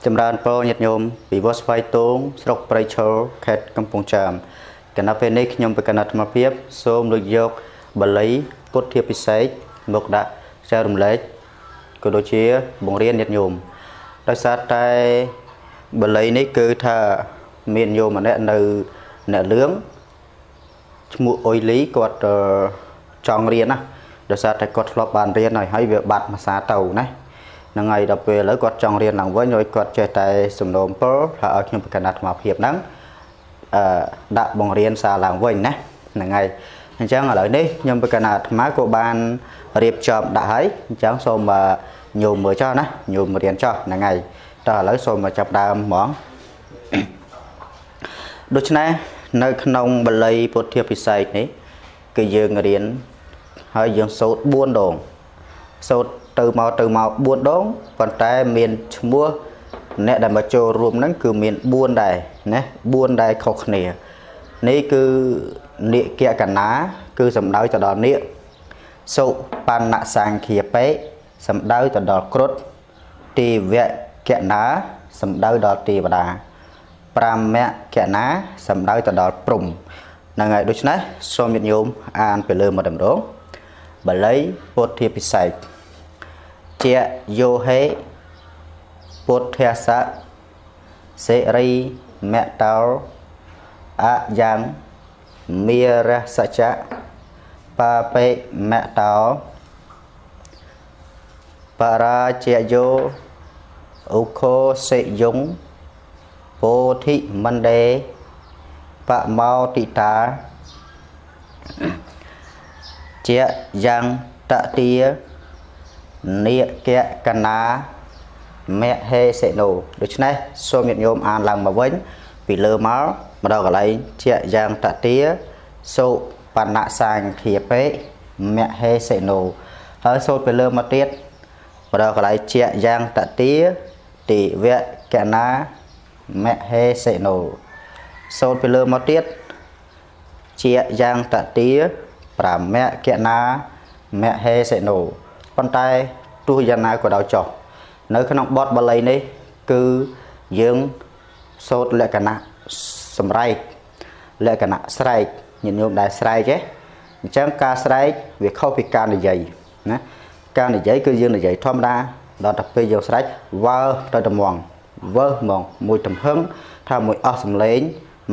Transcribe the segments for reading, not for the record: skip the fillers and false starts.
ចម្រើនពរញាតិញោមពីវត្តស្វាយទងស្រុកព្រៃឈរខេត្តកំពង់ចាមគណៈពេលនេះខ្ញុំប្រកាសអាត្មាភាពសូមលើកយកបាលីពុទ្ធាពិសេសមកដាក់ចែករំលែកក៏ដូចជាបង្រៀនញាតិញោមដោយសារតែបាលីនេះគឺថាមានញោមម្នាក់នៅអ្នកលឿងឈ្មោះអុយលីគាត់ចង់រៀនណាដោយសារតែគាត់ធ្លាប់បានរៀនហើយវាបាត់ភាសាទៅណាហ្នឹងហើយដល់ពេលឥឡូវគាត់ចង់រៀនឡើងវិញហើយគាត់ចេះតែសំណូមពរថាឲ្យខ្ញុំប្រកាសអាត្មាភាពហ្នឹងអឺដាក់បង្រៀនសារឡើងវិញណាហ្នឹងហើយអញ្ចឹងឥឡូវនេះខ្ញុំប្រកាសអាត្មាក៏បានរៀបចំដាក់ហើយអញ្ចឹងសូមញោមមើលចោះណាញោមរៀនចោះហ្នឹងហើយតោះឥឡូវសូមចាប់ដើមហ្មងដូច្នេះនៅក្នុងបាលីពុទ្ធាពិសេសនេះគឺយើងរៀនហើយយើងសូត្រ4ដងសូត្រទៅមក4ដងប៉ុន្តែមានឈ្មោះអ្នកដែលមកចូលរួមហ្នឹងគឺមាន4ដែរណា4ដែរខុសគ្នានេះគឺនិកកណាគឺសំដៅទៅដល់និសុបណ្ណសង្ឃាបេសំដៅទៅដល់គ្រុឌទេវកណាសំដៅដល់ទេវតាប្រាមកណាសំដៅទៅដល់ព្រំហ្នឹងហើយដូច្នេះសូមញាតិញោមអានពីលើមកតម្រងបាលីពុទ្ធាពិសេសជាយោហេពុទ្ធាសៈសិរីមតោអយ៉ាងមេរសច្ចៈបាបិមតោបរាជយោឧខោសិយងពោធិមណ្ដេបមោទិតាជាយ៉ាងតទានិកកណាមហេសិណោដូច្នេះសូមញាតិញោមអានឡើងមកវិញពីលើមកដល់កន្លែងជាយ៉ាងតទាសុបណ្ណសង្ឃាបេមហេសិណោហើយសូត្រពីលើមកទៀតមកដល់កន្លែងជាយ៉ាងតទាតិវកណាមហេសិណោសូត្រពីលើមកទៀតជាយ៉ាងតទាប្រមកណាមហេសិណោប៉ុន្តែទោះយ៉ាងណាក៏ដោយចុះនៅក្នុងបទបាលីនេះគឺយើងសូត្រលក្ខណៈសម្រែកលក្ខណៈស្រែកញាតិញោមដែលស្រែកទេអញ្ចឹងការស្រែកវាខុសពីការនិយាយណាការនិយាយគឺយើងនិយាយធម្មតាដល់តែពេលយើងស្រែកវើទៅត្មងវើហ្មងមួយទំហឹងថាមួយអស់សំឡេង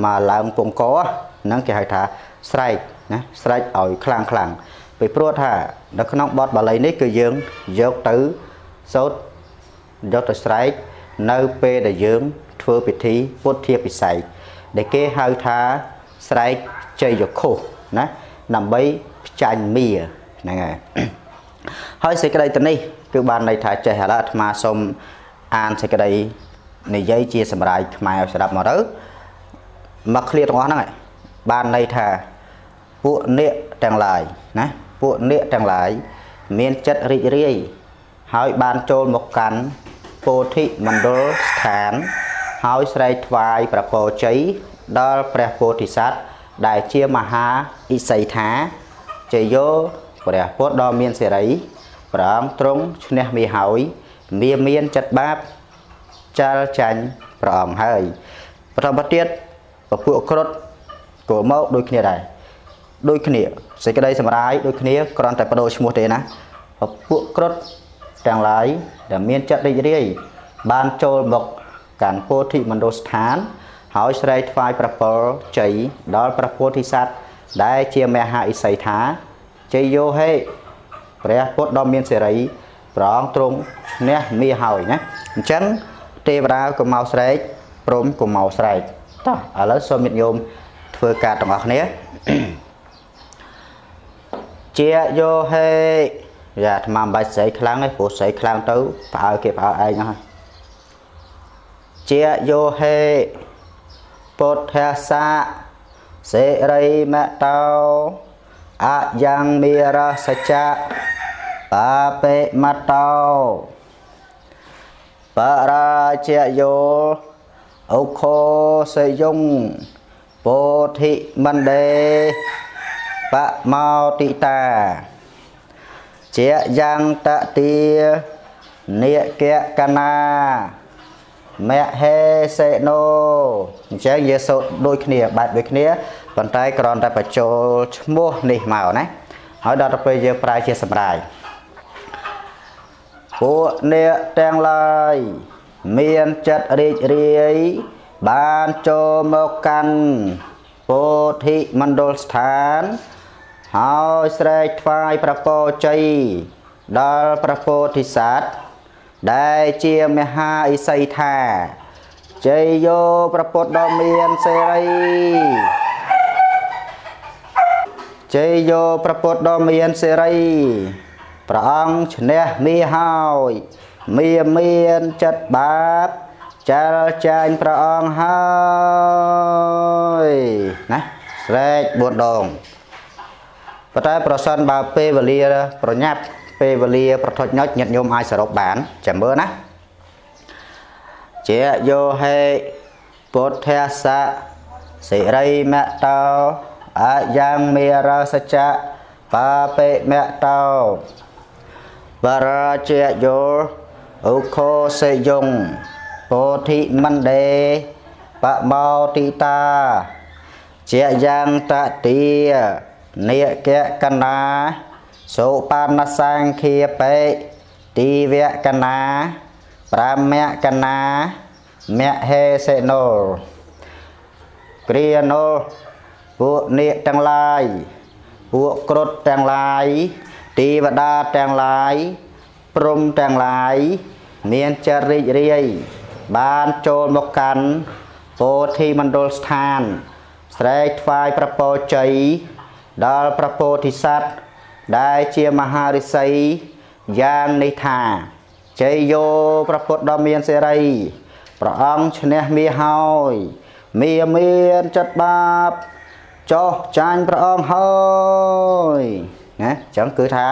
មកឡើងពងកហ្នឹងគេហៅថាស្រែកណាស្រែកឲ្យខ្លាំងខ្លាំងពីព្រោះថានៅក្នុងបទបាលីនេះគឺយើងយកទៅសូត្រយកទៅស្រែកនៅពេលដែលយើងធ្វើពិធីពុទ្ធាពិសេសដែលគេហៅថាស្រែកជ័យឃោសណាដើម្បីផ្ចាញ់មាហ្នឹងហើយហើយសេចក្តីទៅនេះគឺបានន័យថាចេះឥឡូវអាត្មាសូមអានសេចក្តីនិយាយជាសម្រាយខ្មែរឲ្យស្ដាប់មកទៅមកឃ្លាទាំងអស់ហ្នឹងបានន័យថាពួកអ្នកទាំងឡាយណាពួកអ្នកទាំងឡាយមានចិត្តរីករាយហើយបានចូលមកកាន់ពោធិមណ្ឌលស្ថានហើយស្រែកថ្វាយព្រះពរជ័យដល់ព្រះពោធិសត្វដែលជាមហាឥសីថាជ័យយោព្រះពុទ្ធដ៏មានសិរីព្រះអង្គទ្រង់ឈ្នះមាហើយមានចិត្តបាបចាល់ចាញ់ព្រះអង្គហើយបន្តមកទៀតពពួកគ្រុឌក៏មកដូចគ្នាដែរដូចគ្នាសេចក្តីសម្រាយដូចគ្នាគ្រាន់តែបដូរឈ្មោះទេណាពពួកគ្រុឌទាំងឡាយដែលមានចិត្តរីករាយបានចូលមកកាន់ពោធិមណ្ឌលស្ថានហើយស្រែកថ្វាយព្រះពរជ័យដល់ព្រះពោធិសត្វដែលជាមហាឥសីថាជ័យយោហេព្រះពុទ្ធដ៏មានសិរីព្រះអង្គទ្រង់ឈ្នះមាហើយណាអញ្ចឹងទេវតាក៏មកស្រែកព្រហ្មក៏មកស្រែកតោះឥឡូវសូមញាតិញោមធ្វើការទាំងអស់គ្នាជាយោហេយ៉ាអាត្មាមិនបាច់ស្រែកខ្លាំងទេព្រោះស្រែកខ្លាំងទៅផ្អើលគេផ្អើលឯងហ្នឹងជាយោហេពុទ្ធាសៈសិរីមតោអយ៉ាងមេរសច្ចៈបាបិមតោបរាជយោឧខោសយងពោធិមណ្ដេបមោទិតាជាយ៉ាងតទានិកកណា មហេសេណូអញ្ចឹងយើងសូត្រដូចគ្នាបែបដូចគ្នាប៉ុន្តែគ្រាន់តែបញ្ចូលឈ្មោះនេះមកណាហើយដល់ទៅពេលយើងប្រែជាសម្រាយពួកអ្នកទាំងឡាយមានចិត្តរីករាយបានចូលមកកាន់ពោធិមណ្ឌលស្ថានហើយស្រែកថ្វាយព្រះពរជ័យដល់ព្រះពោធិសត្វដែលជាមហាឥសីថាជ័យយោព្រះពុទ្ធដ៏មានសេរីជ័យយោព្រះពុទ្ធដ៏មានសេរីព្រះអង្គឈ្នះមាហើយមាមានចិត្តបាបចាលចាញ់ព្រះអង្គហើយណាស្រែក4ដងប៉ុន្តែប្រសិនបើពេលវេលាប្រញាប់ពេលវេលាប្រថុចញុចញាតិញោមអាចសរុបបានចាំមើលណាជាយោហេពុទ្ធសៈសិរីមតោអយ៉ាងមេរសច្ចៈបាបិមតោបរាជាយោឧខោសេយងពោធិមណ្ដេបមោទិតាជាយ៉ាងតតិនិកកណាសុបានសង្ឃាបិទីវកណាប្រាមកណាមហេសេណូគ្រាណូពួកនាគទាំងឡាយពួកគ្រុឌទាំងឡាយទេវតាទាំងឡាយព្រហ្មទាំងឡាយមានចិត្តរីករាយបានចូលមកកាន់ពោធិមណ្ឌលស្ថានស្រែកថ្វាយព្រះពរជ័យដល់ព្រះពោធិសត្វដែលជាមហាឫសីយ៉ាងនេះថាជ័យយោព្រះពុទ្ធដ៏មានសេរីព្រះអង្គឈ្នះមាហើយមាមានចិត្តបាបចោះចាញ់ព្រះអង្គហើយណាអញ្ចឹងគឺថា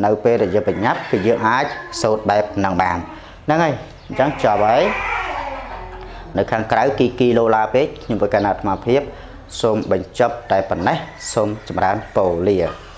នៅពេលដែលយើងប្រញាប់គឺយើងអាចសូត្របែបហ្នឹងបានហ្នឹងហើយអញ្ចឹងចប់ហើយនៅខាងក្រៅគីគីឡូឡាពេកខ្ញុំប្រកាសអាត្មាភាពសូមបញ្ចប់តែប៉ុណ្ណេះសូមចម្រើនពរលា។